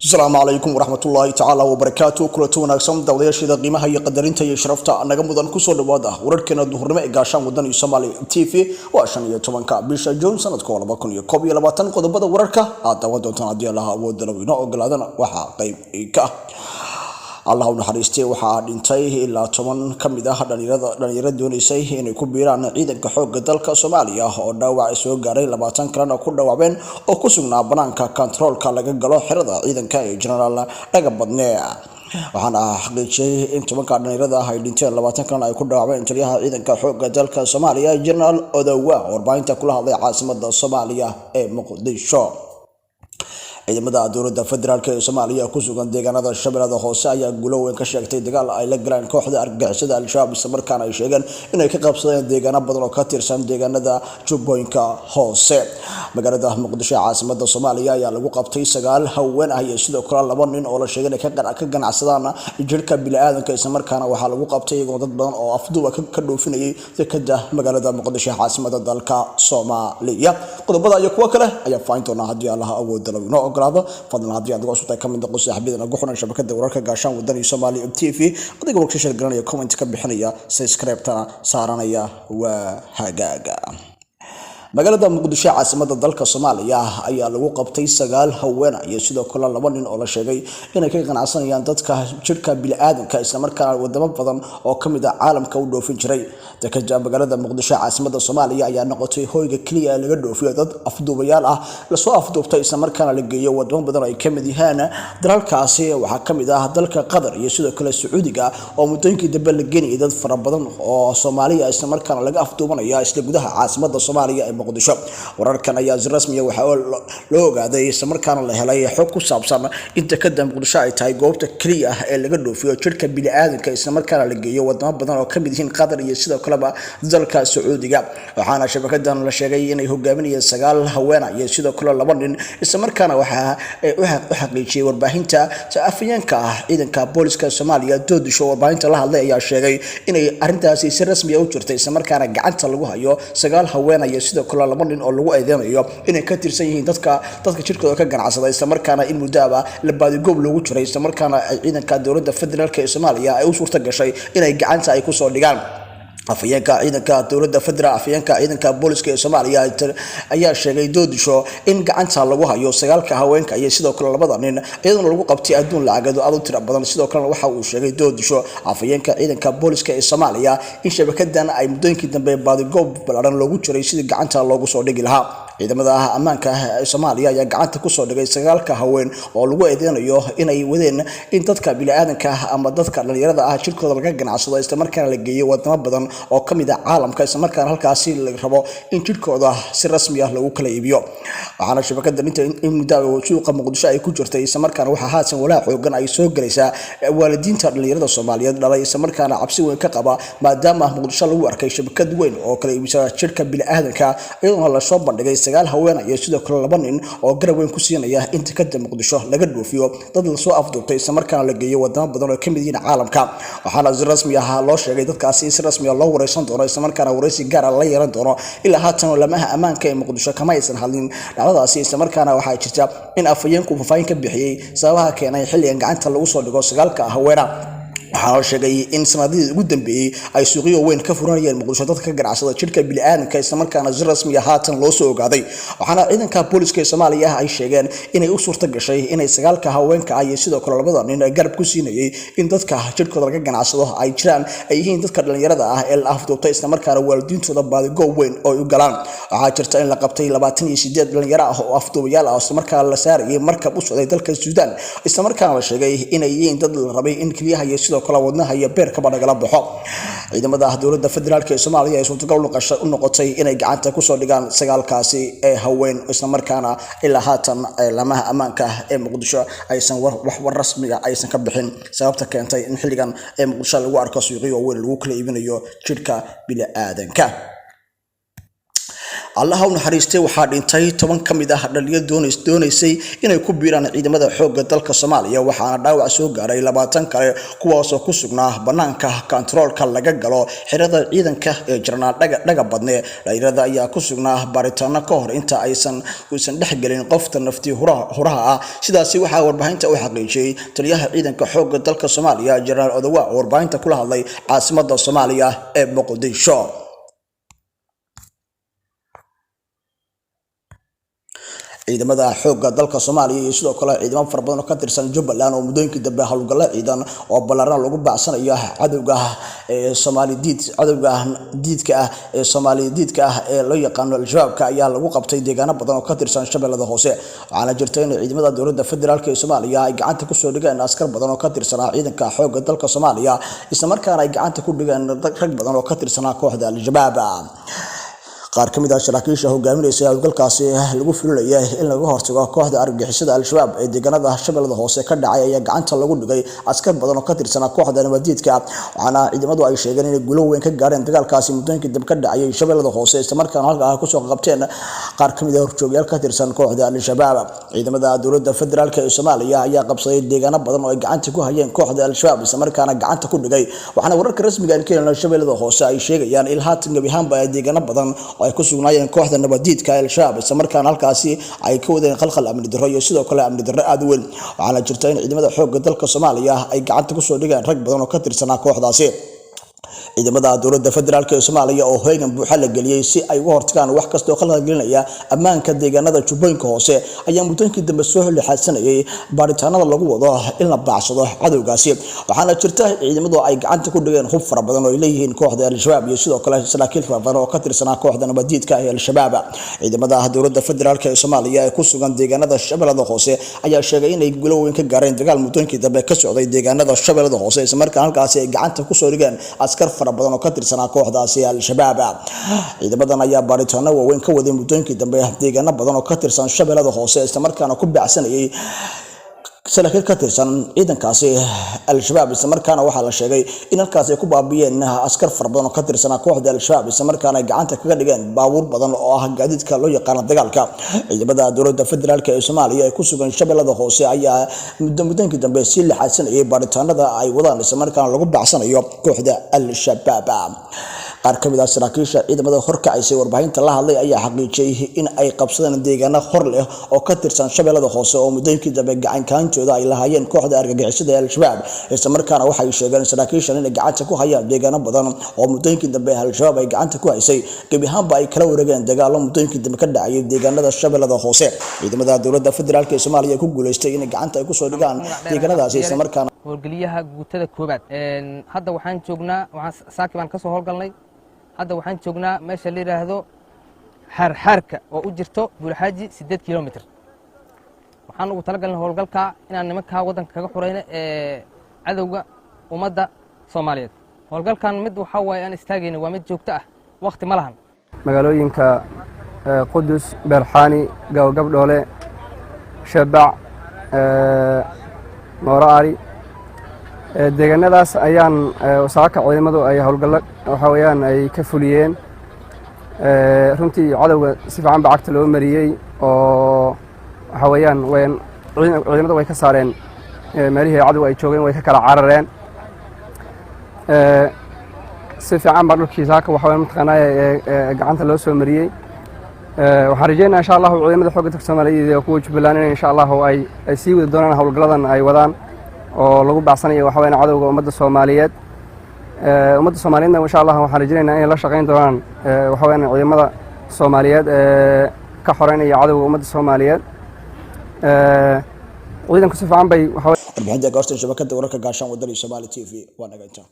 Asalaamu calaykum waraxmatullaahi tacaala wabarakaatu. Kulanti wanaagsan, daawadayaasheeda qiimaha iyo qadarinta iyo sharafta naga mudan, kusoo dhawaada wararkeena duhurnimo ee Gaashaan Wadan iyo Soomaali TV. Waa 15-ka bisha Juun, sanadka 2021. Qodobada wararka aad daawan doontaan, haddii Allaha awoodala inoo ogolaadana, waxaa qayb ka ah: Allah u naxariistay, waxaa dhintay ilaa 10 ka mid ah dhalinyaro doonaysay inay ku biiraan ciidanka xoogga dalka Soomaaliya oo dhaawac soo gaaray, 20 kalena ku dhaawacmeen, oo ku sugnaa banaanka kontaroolka laga galo xerada ciidanka ee Genaraal Dhagabadne. Waxaana xaqiijiyey in 10-ka dhalinyarada ah ay dhinteen, 20 kalena ay ku dhaawacmeen, taliyaha ciidanka xoogga dalka Soomaaliya, Genaraal Odowa, warbaahinta kula hadlay caasimada Soomaaliya ee Muqdisho. Ciidamada dowladda federaalk ee Soomaaliya ku sugan deegaanada Shabeellada Hoose ayaa guulo weyn ka sheegtay dagaal ay la galeen kooxda argagixisada Al-Shabaab, islamarkaana ay sheegeen inay ka qabsadeen deegaano badan oo ka tirsan deegaanada Jubbooyinka Hoose. Magaalada Muqdisho ee caasimada Soomaaliya ayaa lagu qabtay sagaal haween ah iyo sidoo kale laba nin oo la sheegay inay ka ganacsadaan jirka bini'aadanka, islamarkaana waxaa lagu qabtay iyagoo dad badan oo afduuba ka dhoofinayay dekada magaalada Muqdisho ee caasimada dalka Soomaaliya. Qodobada iyo kuwo kale ayaa faahin doonaa haddii Allaha awoodda lagu inoo ogolaado. Fadlan, haddii aad uga cusubtahay, ka mid noqo saaxiibada nagu xunan shabakada wararka Gaashaan Wadan iyo Soomaali TV, adiga warka share garanaya, comment ka bixinaya, subscribe-tana saaranaya. Waa hagaaga. Magaalada Muqdisho ee caasimada dalka Soomaaliya ayaa lagu qabtay sagaal haween iyo sidoo kale laba nin oo la sheegay inay ka ganacsanayaan dadka jirka bini'aadanka, islamarkaana wadamo badan oo kamid ah caalamka u dhoofin jiray. Dekada magaalada Muqdisho ee caasimada Soomaaliya ayaa noqotay hoyga keliya ee laga dhoofiyo dad afduubayaal ah, lasoo afduubtay, islamarkaana la geeyo wadamo badan oo ay kamid yihiin dalalkaasi. Waxaa kamid ah dalka Qatar iyo sidoo kale Sacuudiga, oo muddooyinkii dambe la geenayay dad fara badan oo Soomaaliya, islamarkaana laga afduubanaya isla gudaha caasimada Soomaaliya ee Muqdisho. Wararkan ayaa si rasmiya waxaa loo ogaaday, islamarkaana la helay xog ku saabsan in dekada Muqdisho ay tahay goobta keliya ah ee laga dhoofiyo jirka bini'aadanka, islamarkaana la geeyo wadamo badan oo kamid yihiin Qatar iyo sidoo kaleba dalka Sacuudiga. Waxaana shabakadan la sheegay inay hogaaminayeen sagaal haweena iyo sidoo kale laba nin, islamarkaana waxaa u xaqiijiyay warbaahinta afayeenka ah ciidanka booliska Soomaaliya Doodisho. Warbaahinta la hadlay ayaa sheegay inay arrintaasi si rasmiya u jirtay, islamarkaana gacanta lagu hayo sagaal haweena iyo sidoo kale laba nin oo lagu eedeynayo inay ka tirsan yihiin dadka jirkooda ka ganacsada, islamarkaana in muddoaba la baadigoob loogu jiray, islamarkaana ciidanka dowladda federaalk ee Soomaaliya ay u suurta gashay inay gacanta ay kusoo dhigaan. Afayeenka ciidanka dowladda federaal, afayeenka ciidanka booliska ee Soomaaliya ayaa sheegay, Doodisho, in gacanta lagu hayo sagaalka haweenka iyo sidoo kale labada nin, iyadoona lagu qabtay adduun lacageed oo aad u tiro badan. Sidoo kalena waxa uu sheegay Doodisho, afayeenka ciidanka booliska ee Soomaaliya, in shabakadan ay muddooyinkii dambe baadigoob ballaaran loogu jiray sidii gacanta loogu soo dhigi lahaa. Ciidamada ammaanka ee Soomaaliya ayaa gacanta kusoo dhigay sagaalka haween oo lagu eedeynayo inay wadeen in dadka bini'aadanka ah ama dadka dhalinyarada ah jirkooda laga ganacsado, islamarkaana la geeyo wadamo badan oo kamid ah caalamka, islamarkaana halkaasi la rabo in jirkooda si rasmi ah lagu kala iibiyo. Waxaana shabakada inta in muddo suuqa Muqdisho ay ku jirtay, islamarkaana waxaa haatan walaac xoogan ay soo galaysaa waalidiinta dhalinyarada Soomaaliyeed dhalay, islamarkaana cabsi weyn ka qaba, maadaama Muqdisho lagu arkay shabakad weyn oo kala iibisa jirka bini'aadanka, iyadoona lasoo bandhigay sagaal haween iyo sidoo kale laba nin oo garab weyn ku siinaya in dekada Muqdisho laga dhoofiyo dad lasoo afduubtay, islamarkaana la geeyo wadamo badan oo kamid yihiin caalamka. Waxaana si rasmi ah loo sheegay dadkaasi in si rasmi ah loo wareysan doono, islamarkaana wareysi gaar ah la yeelan doono. Ilaa haatan lamaha ammaanka ee Muqdisho kama aysan hadlin dhacdadaasi, islamarkaana waxaa jirta in afhayeenku faahfaahin ka bixiyey sababaha keenay xilligan gacanta lagu soo dhigo sagaalka haweena. Waxaana la sheegay in sanadihii ugu dambeeyey ay suuqyo weyn ka furanayeen Muqdisho dadka ka ganacsada jidhka bini'aadamka, islamarkaana si rasmi ah haatan loo soo ogaaday. Waxaana ciidanka booliska ee Soomaaliya ah ay sheegeen inay u suurta gashay inay sagaalka haweenka ah iyo sidoo kale labada nin garab ku siinayay in dadka jidhkooda laga ganacsado ay jiraan ay yihiin dadka dhalinyarada ah ee la afduubtay, islamarkaana waalidiintooda baadigoob weyn oo ay u galaan. Waxaa jirta in la qabtay 28 dhalinyaro ah oo afduubayaal ah, islamarkaana la saarayay markab u socday dalka Suudaan, islamarkaana la sheegay inay yihiin dad la rabay in keliyaha iyo sidoo kale wadnaha iyo beerkaba nagala baxo. Ciidamada dowladda federaalk ee Soomaaliya ay suurtagal u noqotay inay gacanta kusoo dhigaan sagaalkaasi ee haween, islamarkaana ilaa haatan laamaha ammaanka ee Muqdisho aysan wax war rasmiga aysan ka bixin sababta keentay in xilligan ee Muqdisho lagu arko suuqyo waaweyn lagu kala iibinayo jidhka bini'aadanka. Allaha u naxariistay, waxaa dhintay 10 ka mid ah dhalinyaro doonaysay inay ku biiraan ciidamada xoogga dalka Soomaaliya, waxaana dhaawac soo gaaray 20 kale, kuwaasoo ku sugnaa banaanka kantaroolka laga galo xerada ciidanka ee Jenaraal Dhaga Badne. Dhalinyarada ayaa ku sugnaa baaritaano ka hor inta aysan uusan dhexgelin qofta nafti huraha ah. Sidaasi waxaa warbaahinta u xaqiijiyey taliyaha ciidanka xoogga dalka Soomaaliya, Jenaraal Odawa, oo warbaahinta kula hadlay caasimada Soomaaliya ee Muqdisho. Ciidamada xoogga dalka Soomaaliya iyo sidoo kale ciidamo fara badan oo ka tirsan Jubbaland oo muddooyinkii dambe howlgallo ciidan oo ballaaran lagu bacsanayo cadowga ee Soomaali diid, cadowga diidka ah ee Soomaali diidka ah ee loo yaqaano Al-Shabaabka, ayaa lagu qabtay deegaano badan oo ka tirsan Shabeellada Hoose. Waxaana jirta in ciidamada dowladda federaalk ee Soomaaliya ay gacanta kusoo dhigeen askar badan oo ka tirsanaa ciidanka xoogga dalka Soomaaliya, isla markaana ay gacanta ku dhigeen rag badan oo ka tirsanaa kooxda Al-Shabaab. Qaar ka mid ah saraakiisha hogaaminaysa howlgalkaasi lagu fulinaya in laga hortago kooxda argagixisada Al-Shabaab ee deegaanada Shabeellada Hoose ka dhacay ayaa gacanta lagu dhigay askar badan oo ka tirsanaa kooxda nabadiidka, waxaana ciidamadu ay sheegeen inay guulo weyn ka gaareen dagaalkaasi muddooyinkii dib ka dhacayay Shabeellada Hoose, islamarkaana halkaa kusoo qabteen qaar ka mid ah horjoogyaal ka tirsan kooxda Al-Shabaab. Ciidamada dowladda federaalk ee Soomaaliya ayaa qabsaday deegaano badan oo ay gacanta ku hayeen kooxda Al-Shabaab, islamarkaana gacanta ku dhigay, waxaana wararka rasmiga aan ka helno Shabeellada Hoose ay sheegayaan il haatan gebi ahaanba deegaano badan oo ay ku sugnaayeen kooxda nabadiidka Al-Shabaab, isla markaana halkaasi ay ka wadeen khalkhal amni darro iyo sidoo kale amni darro aad u weyn. Waxaana jirta in ciidamada xoogga dalka Soomaaliya ay gacanta kusoo dhigeen rag badan oo ka tirsanaa kooxdaasi. Ciidamada dowladda federaalk ee Soomaaliya oo hoygan buuxa la geliyey si ay uga hortagaan wax kasta oo khalkhal gelinaya ammaanka deegaanada Jubbooyinka Hoose ayaa muddooyinkii dambe soo lixaadsanayay baaritaanada lagu wado in la baacsado cadowgaasi. Waxaana jirta ciidamadu ay gacanta ku dhigeen hub fara badan oo ay leeyihiin kooxda Al-Shabaab iyo sidoo kale saraakiil fara badan oo ka tirsanaa kooxda nabadiidka ee Al-Shabaab. Ciidamada dowladda federaalk ee Soomaaliya ee ku sugan deegaanada Shabeellada Hoose ayaa sheegay inay guulo weyn ka gaareen dagaal muddooyinkii dambe ka socday deegaanada Shabeellada Hoose, isla markaana halkaasi ay gacanta kusoo dhigeen askar fara badan oo ka tirsanaa kooxdaasi Al-Shabaab. Ciidamadan ayaa baaritaano waaweyn ka waday muddooyinkii dambe deegaano badan oo ka tirsan Shabeellada Hoose, islamarkaana ku baacsanayay saraakiil ka tirsan ciidankaasi Al-Shabaab, islamarkaana waxaa la sheegay in halkaasi ay ku baabiyeen askar fara badan oo ka tirsanaa kooxda Al-Shabaab, islamarkaana ay gacanta kaga dhigeen baabuur badan oo ah gaadiidka loo yaqaano dagaalka. Ciidamada dowladda federaalk ee Soomaaliya ee ku sugan Shabeellada Hoose ayaa muddooyinkii dambe sii lixaadsanayay baaritaanada ay wadaan, islamarkaana lagu bacsanayo kooxda Al-Shabaab. Qaar ka mid ah saraakiisha ciidamada horkacaysay warbaahinta la hadlay ayaa xaqiijiyey in ay qabsadeen deegaano hor leh oo ka tirsan Shabeellada Hoose oo muddooyinkii dambe gacankaantooda ay lahaayeen kooxda argagixisada ee Al-Shabaab, islamarkaana waxay sheegeen saraakiishan inay gacanta ku hayaan deegaano badan oo muddooyinkii dambe Al-Shabaab ay gacanta ku haysay, gebi ahaanba ay kala wareegeen dagaalo muddooyinkii dambe ka dhacayay deegaanada Shabeellada Hoose. Ciidamada dowladda federaalk ee Soomaaliya ku guuleystay inay gacanta ay kusoo dhigaan deegaanadaasi, islamarkaana howlgeliyaha guutada koobaad. Hadda waxaan joognaa, waxaan saaki baan ka soo howlgalnay. Hadda waxaan joognaa meesha la yidhaahdo Xaarxaarka oo u jirto Buulxaaji 8 kilomitr. Waxaan ugu talagalnay howlgalka inaan nimankaa waddanka kaga xurayno ee cadowga ummadda Soomaaliyeed. Howlgalkan mid waxaa waaye aan istaagayna, waa mid joogto ah, wakhti ma lahan. Magaalooyinka Qudus, Beerxaani, Gabgabdhoole, Shabac, Mooro Ari, deegaanadaas ayaan saaka ciidamadu ay howlgallo waxaa weeyaan ay ka fuliyeen. Runtii cadowga si fiican ba cagta loo mariyey oo waxaa weeyaan wn ciidamadu way ka saareen meelihii cadowga ay joogeen, way ka kala carareen. Si fiican baa dhulkii saaka waxa weyan mataqaanaa gacanta loo soo mariyey. Waxaan rajeynaya insha Allahu ciidamada xoogga dalka Soomaaliyeed iyo kuwa Jubbaland in insha Allahu ay sii wadi doonaan howlgalladan ay wadaan oo lagu bacsanayo waxa weyaan cadowga ummadda Soomaaliyeed. Ummadda Soomaaliyeedna insha Allah waxaan rajeynaynaa inay la shaqayn doonaan waxa weyaan ciidamada Soomaaliyeed ee ka xoreynaya cadowga ummadda Soomaaliyeed. Ciidanku si fiican bay Warbixinta goortan shabakada wararka Gaashaan Wadani Soomaali TV waa naga intaa.